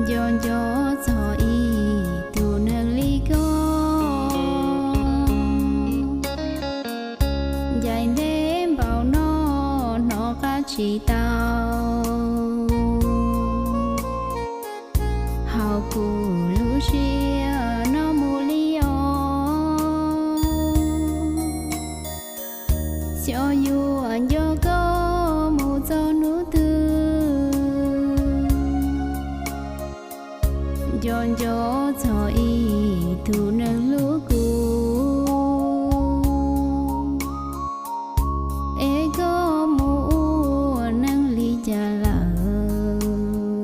Nco nco txog ib tug neeg li koj, ncaim ntev npaum no hnov qab tsis tau. Haus kuv lub siab no mus li os, xyov yuav nco koj mus txog hnub twg. Nco nco txog ib tug neeg hlub kuv, es koj mus ua neeg li cas lawm,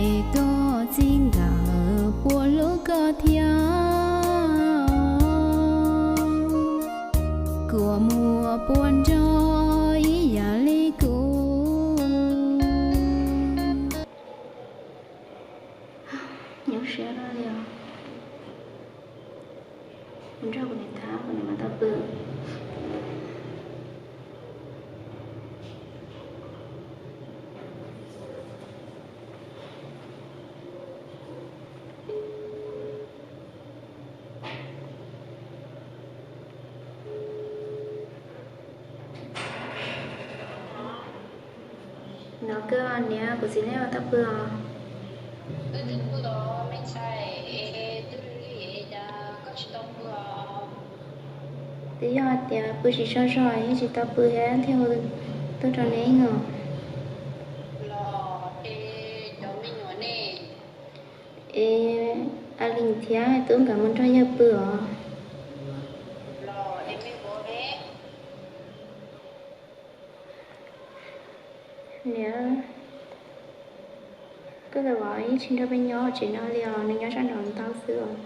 es koj txij nkawm puas hlub koj thiab, kua muag puas nrog ib yam li kuv. Nyuaj siab li os. Kuv nrog kuv niam tham, kuv niam mas tau pw. No koj niam, kuv txiv neej ua tau pw os? Twb yog hais tias pw tsis tsaug zog yeej tsis tau pw thiab thiaj hu tuaj rau neb os. Es a li thiab tub nkawd mus nrog yawg pw os? Niam, koj tus vauv yeej tsis nrog peb nyob tsev no li os, nws nyob sab nraud ntau xwb os.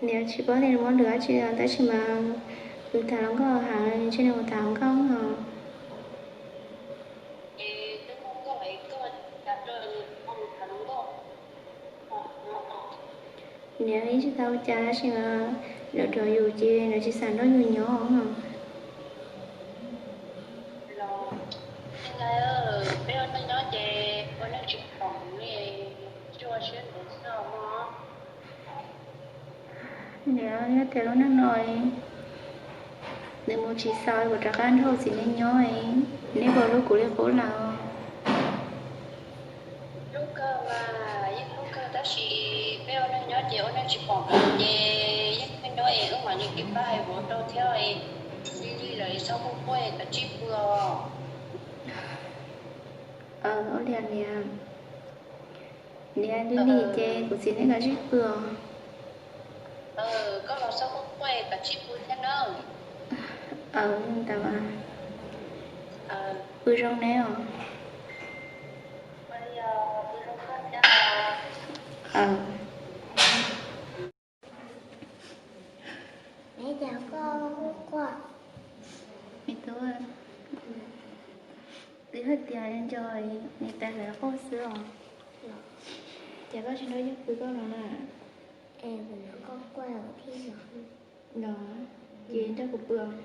Niam tsis paub tias nws muab lwm dab tsi os, tab sis mas nws tham hluas nkauj heev, ntshe nws mus tham hluas nkauj os. Niam yeej tsis tau ua cas tab sis mas lawv cov yus ces lawv tsis xav nrog yus nyob. Niam, yog tias lub neej no nws mus tsis xaus, kuv rov qab nrog txiv neej nyob, neb puas hlub kuv li qub lawm? Hlub kawg mas, yeej hlub kawg tab sis peb ua neej nyob ces ua neej tsis pom qab ces yeej pheej nyob es wb mam li pab hais vauv rau thiab. Lig lig lawm txhob quaj quaj, kav tsij pw os. Ua li niam, niam lig lig ces kuv txiv neej kav tsij pw os. Koj los txhob quaj quaj, kav tsij pw thiab nawb. Aws, ntawd mas. Pw zoo neb os. Me tub, twb hais tias nco niam tais lawv quaj xwb os. Ces koj tsis nrog yawg pw koj los na? Los, ces nrog kuv pw os.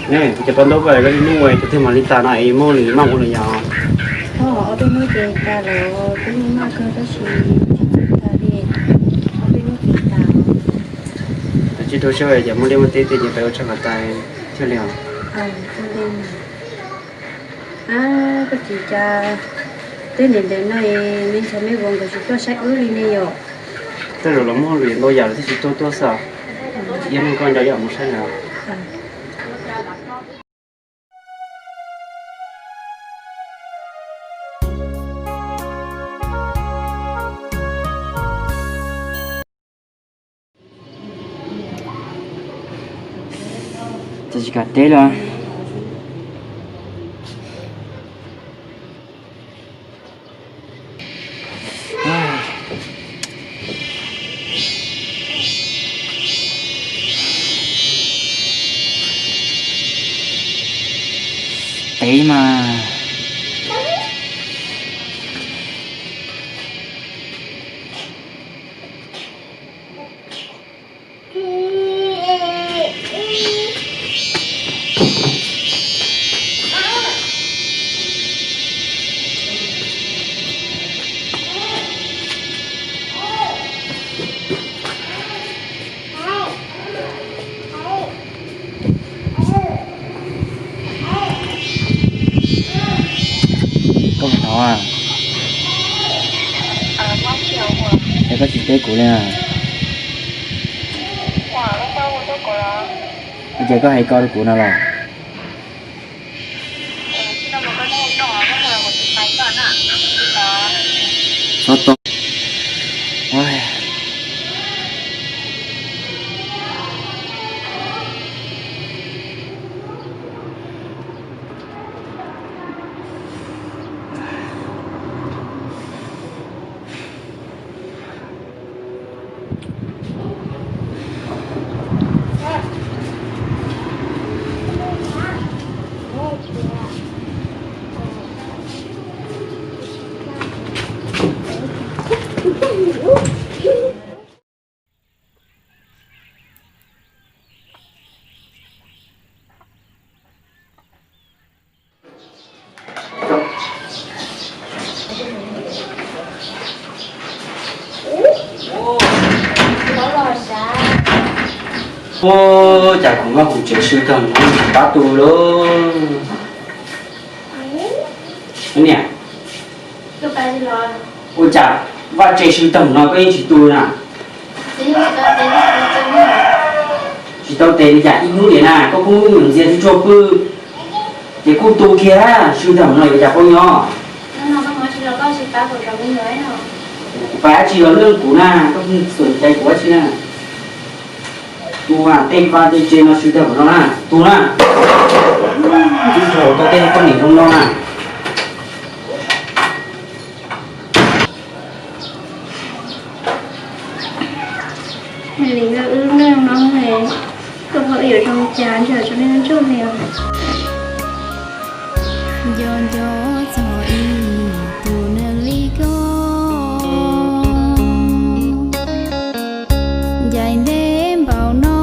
Ne, kuv cov paj ntaub ko koj li nub ua tus twg mam li tas no es muaj nws maj ua lawm yog? Ua tej hnub ces tas lawm, twb muaj maj kawg tab sis tsis txog tas li, ua tej hnub ces tas. Tsis tau siab ces muaj liaj muaj teb tej ces peb ua tshaj qhov tas thiaj li os. Ab, koj txiv, cas twb ntev ntev no me ntxhais me vauv nkawd tsis tuaj saib wb li ne yom? Tej zaum los muaj lwm ntau yam lawm thiaj tsis tuaj tuaj xwb. Yog neeg koj nco ib yam mus saib na. Tsis kam teb los. Teb mas. Koj hnov, es koj tsis teb kuv li. Ua cas koj hais ko rau kuv no los? Txhob tau. Ua cas kuv nyob hauv tsev sw tag no tsis pab tu lauj? Niam, ua cas vaj tse sw tag no koj yeej tsis tu na? Tsis tau tes li cas ib hnub niam na, koj kuj mus ntxias tsuag pw, ces kuj tu kiag, sw tag no yuav cas paub nyob. Kuv pab dab tsi los lwj kuv na, koj txhua cai kuv dab tsi na. Tu tej vaj tej tse no sw tag no na, tu na. Ib tug tau tej poj niam zoo no na. Li nkawd wb lub neej no, koj pom wb yuav zoo cas ntshe tsis muaj neeg ntsuj li os. Nco nco txog ib tug neeg li koj, ncaim ntev npaum no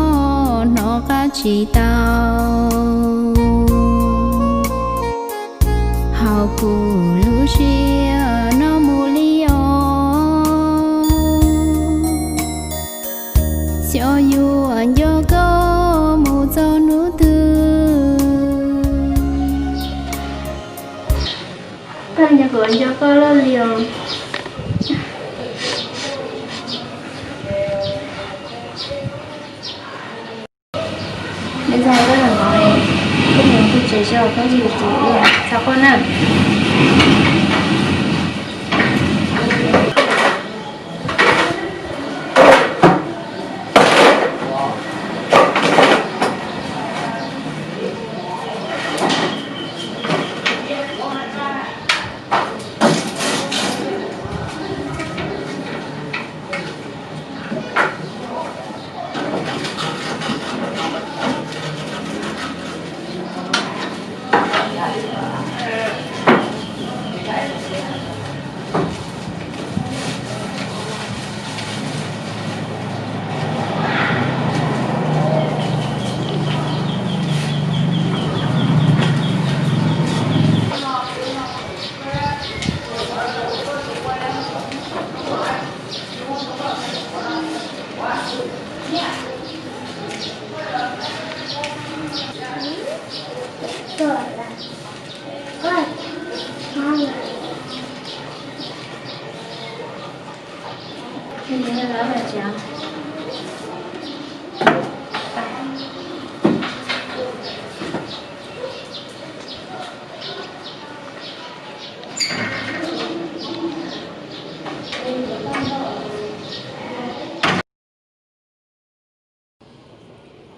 hnov qab tsis tau. Hauv kuv lub siab no mus li os, xyov yuav nco koj mus txog hnub twg. Koj nco kuv nco koj loj li os. Ntxhais, koj hnov, koj mus pw tsev tso, koj tsis txhob quaj na.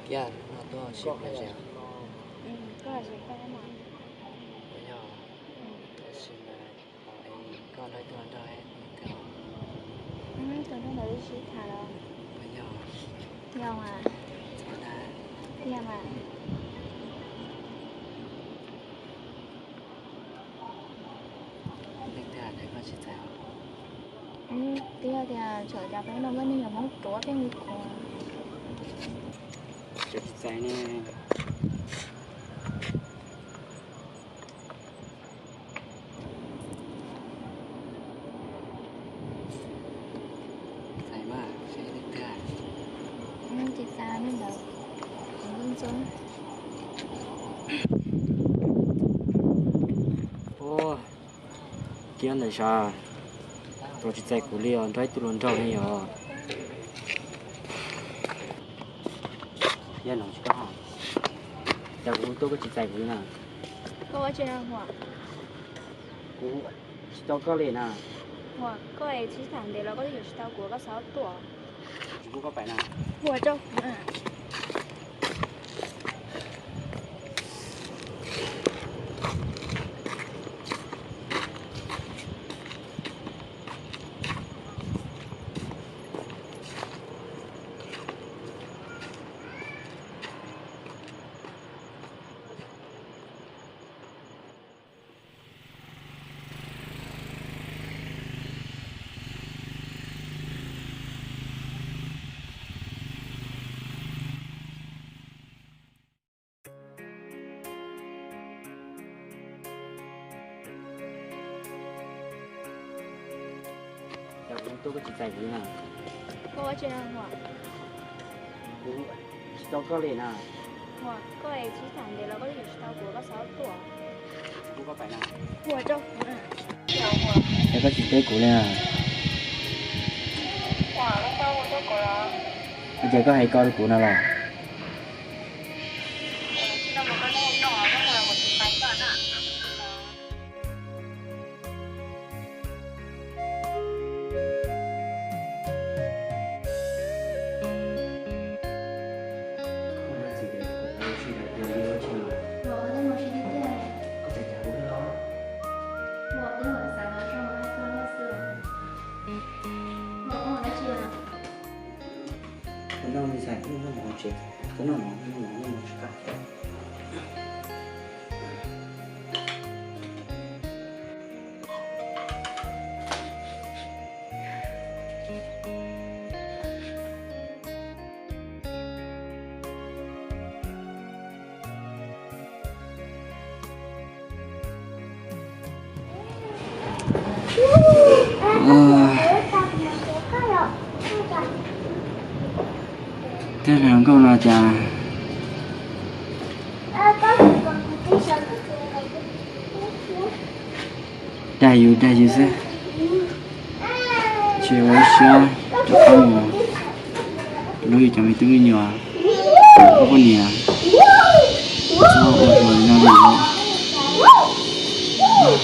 Kiag no tuaj sim plas tsev. Puas yog? Tab sis mas pom es koj nrog ib tug hluas nraug, tus hluas nraug ntawd wb sib tham los? Puas yog? Yog mas. Txhob dag. Yog mas. Leej twg hais tias koj tsis txais? Twb yog tias tsam cas peb no muaj neeg yuav Hmoob ruam peb mus kuv. Tsis txais ne. Txais mas, seb leej twg. Tsis txais nej ntawd. Ua, kiag ntawm sas, tau tsis txais kuv li os, nrog ib tug hluas nraug ne yog. Yog no tsis koj, cas kuv tuaj koj tsis txais kuv li na? Koj ua tsi no Huam? Kuv tsis tau koj li na. Huam, koj es tsis tham ntev los koj twb yuav tsis tau kuv, koj xav tuaj. Tsis pub koj pais na. Huam, tso kuv na. Cas kuv tuaj koj tsis txais kuv li na? Koj ua tsi no Huam? Kuv tsis tau koj li na. Huam, koj es tsis tham ntev los koj twb yuav tsis tau kuv, koj xav tuaj. Tsis pub koj pais na. Huam, tso kuv na. Cas koj tsis teb kuv li na? Ua cas koj hais ko rau kuv no los? Tus no nws xav ib hnub no mus tsev, tus no no no no no tsis kam. Tej hluas nkauj no cas dag yus dag yus xwb, tsis ua siab rov qab mus hlub yus cov me tub me nyuam, poj niam, txhob ua hluas li no li,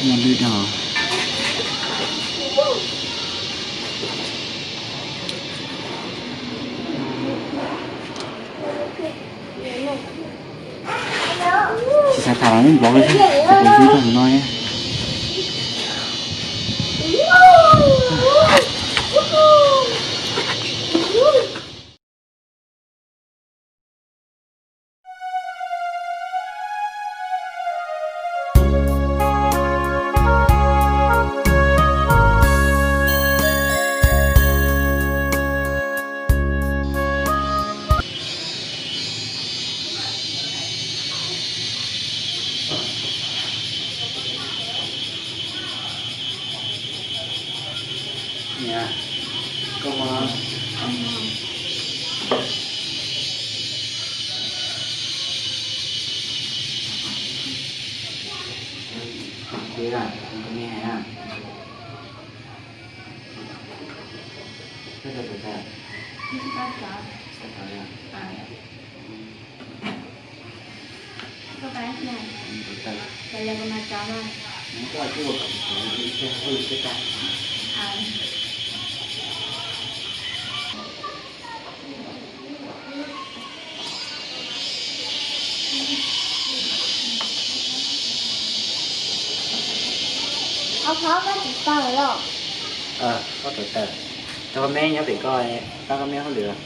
muaj hlwb dhau. Tsis xav tham los neb nplov li, kuv xub tag no. Niam, koj mus. Kuv na, kuv me hais na. Koj tau sawv tau? Sawv tau. Koj pais, koj pais. Koj pais, koj pais. Ob phob koj tsis tau los? Ob phob tau tawm. Rau koj me nyob pem koj, pab koj me hauj lwm.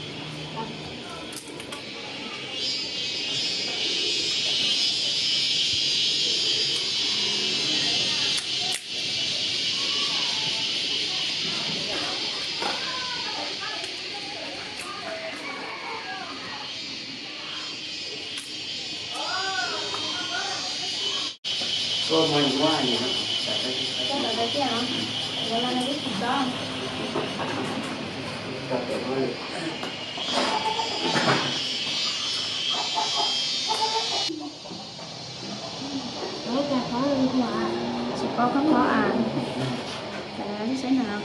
Tsis paub koj phob a. Saib no.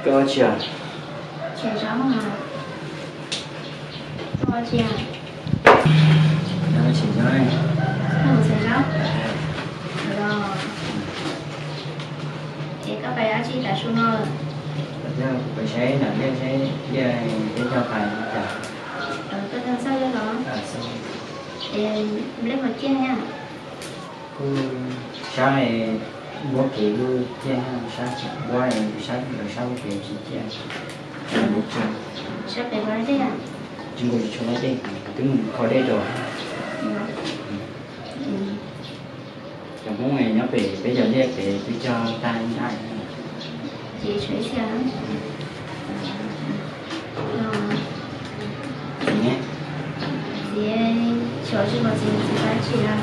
Koj ua tsi? Tseem zaub. Koj ua tsi? Tseem zaub. Koj mus tseem zaub? Los, es koj pais ua tsi tav su no? Kuv pais saib nram liaj saib liaj peb cog pais li cas. Koj tau xauj liaj los? Es nplej puas ciaj thiab? Kuj sab, npuab kev kuj ciaj, sab npuab, sab, sab npuab kev tsis ciaj. Sab pem puas dej? Tsis nkaus, tsis tshua dej, twb mus kho dej rau. Cov Hmoob nyob pem peb cov liaj pem twb cog tag ib nrab. Ces tshuav ib txhia. Txiv ne? Txiv xyov tsis pom txiv, txiv pab tsis a.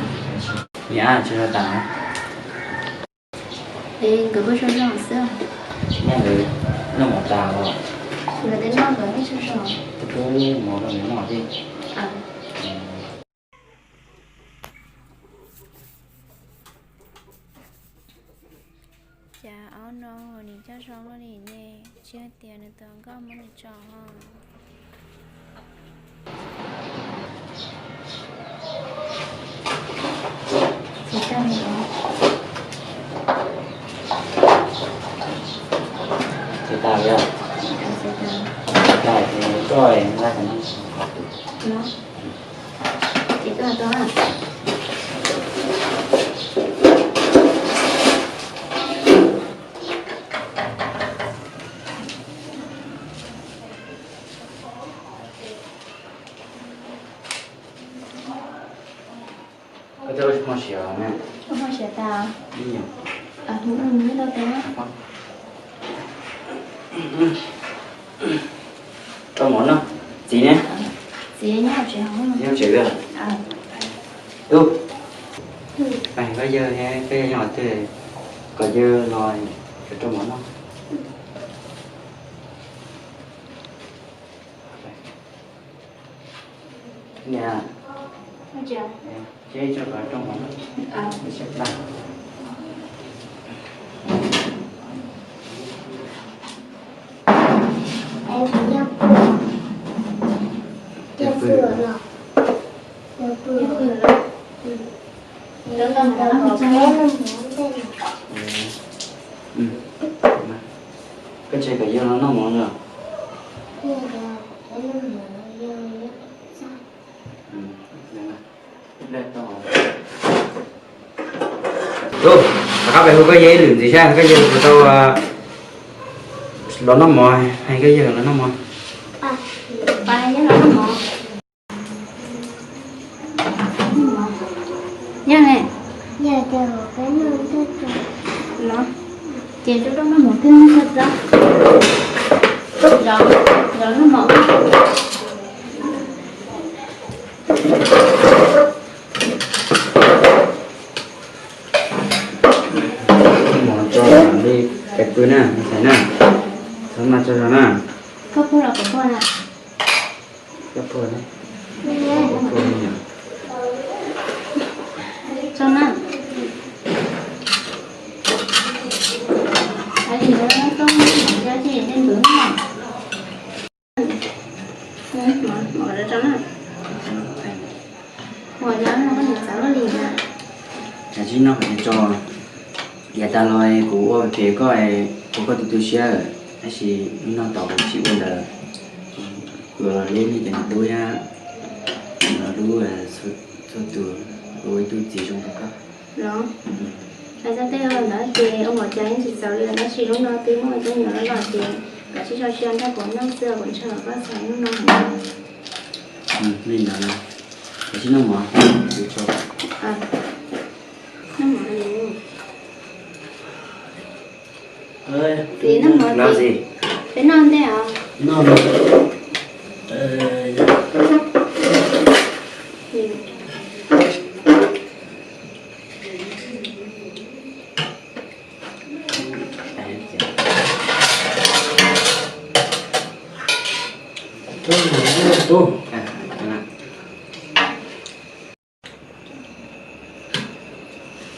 Niam, tsis los tas. Es nkawd kuj zoo zoo xwb. Noj nkawd noj mov tas os. Nkawd twb noj nkawd noj tsaug zog. Kuv pub mov rau nkawd noj thiab. Cas aub no nim coj zoo luaj li ne, tsis hais tias nws tus nkauj muab nws tso ho. Tsis tas li os. Tsis tas ces koj nqa cov no. Ces koj tau. Koj twb ua hmo siav na? Ua hmo siav tas. Ib nyuag. Hnub no nws tau tas. Rau mov noj. Txiv ne? Txiv nyob hauv tsev, nyob hauv tsev. Tub, pab koj yawg, koj yawg nyob twg, kom yawg los rau mov noj. Niam, seb tso kom rau mov noj. Koj tsev kom yawg los noj mov no. Tub, rov qab pais hu koj yawg ib lwm ntxiv saib koj yawg puas tau los noj mov, hais koj yawg los noj mov. Yog ne, los ces rau rau noj mov twg noj tso. Zov, zov noj mov. Mov tso li pais pw na, xaiv na. Txhob maj tso zog na. Koj puag los puas puag na? Koj puag na? Koj puag na? Ua yog no koj niam txawv luaj li na. Cas tsis noj qhov tso, yav tas los kuv ua phem koj, ua koj tu tu siab, tab sis hnub no tau kuv tsis ua ntawd, kuv los hlub nej cov niam tub thiab, los hlub txhua tus, ua ib tug txiv zoo rau koj. Los, hais txog tej ntawd ces ua npaum cas yeej tsis txaus li, tab sis hnub no twb muaj cov me nyuam los loj ces koj tsis txhob sia nrog kuv noj xwb, kuv ntshaw koj txog hnub no heev. Li ntawd, koj tsis noj mov, noj mov. Txiv, noj mov txiv. Peb noj ntej os.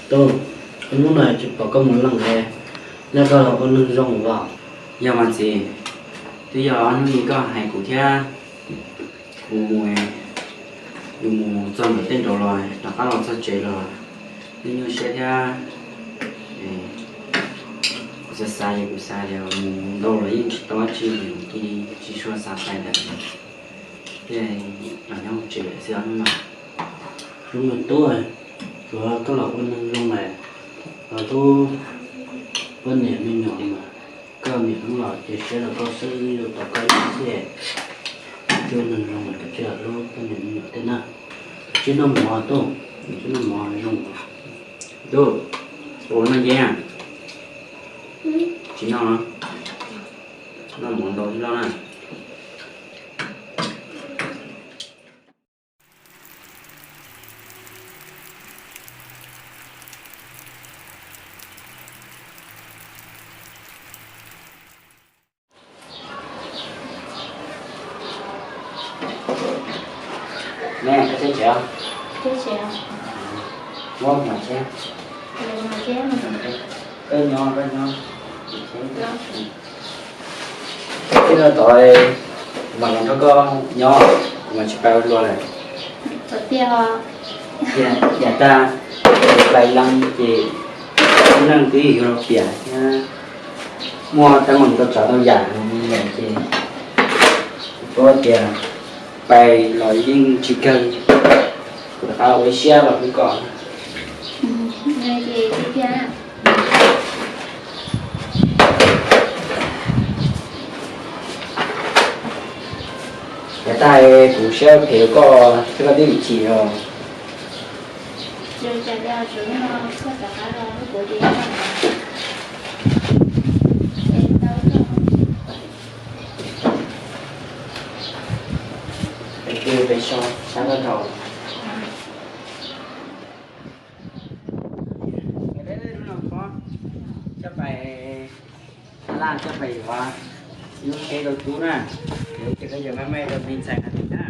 Tub, hnub no tsis pom koj mus leej es, nyob koj los ua neeg zoo os. Yog mas txiv, twb yog ob hnub no koj hais kuv thiab, kuv mus, yus mus txog ntawm tej nraud los rov qab los txog tsev los, yeej nyuaj siab thiab. Kuv xav xav es kuv xav tias mus ntau los yeej tsis tau dab tsi, cia li tsis tshua xav pais ntawd, thiaj los nyob hauv tsev lawm xwb hnub no. Zoo mas tub, tsuav koj los ua neeg zoo lawm, los hlub poj niam me nyuam mas, koj niam hnub los cia siab rau koj xwb, zoo tau koj ib xwb. Tsuav neeg zoo mas kav tsij los hlub poj niam me nyuam thiab na. Tsis noj mov tub, tsis noj mov zoo. Tub, ua noj nceb, tsis noj, noj mov ntau thiab loj na. Neb, koj teb tsev os? Teb tsev. Muab mov tsev. Koj nyob, koj nyob. Tib no tod mam los nrog koj nyob, kuv mas tsis pais ua luaj lawm. Yam tag, pais leej ces neeg twb yuav los piam thiab, muaj teeb meem tau tsav tau yam ces kuv paub tias pais los yeej tsis kawg, kuv rov qab ua ib siab los hlub koj. Yam tag kuv siab phem koj thiab koj twb chim os. Peb so sab toj rau. Lub no phob, coj pais laj, coj pais yuav lub tsheb rau tub na, yuav ib ce khaub ncaws me me rau me ntxhais hais tias na.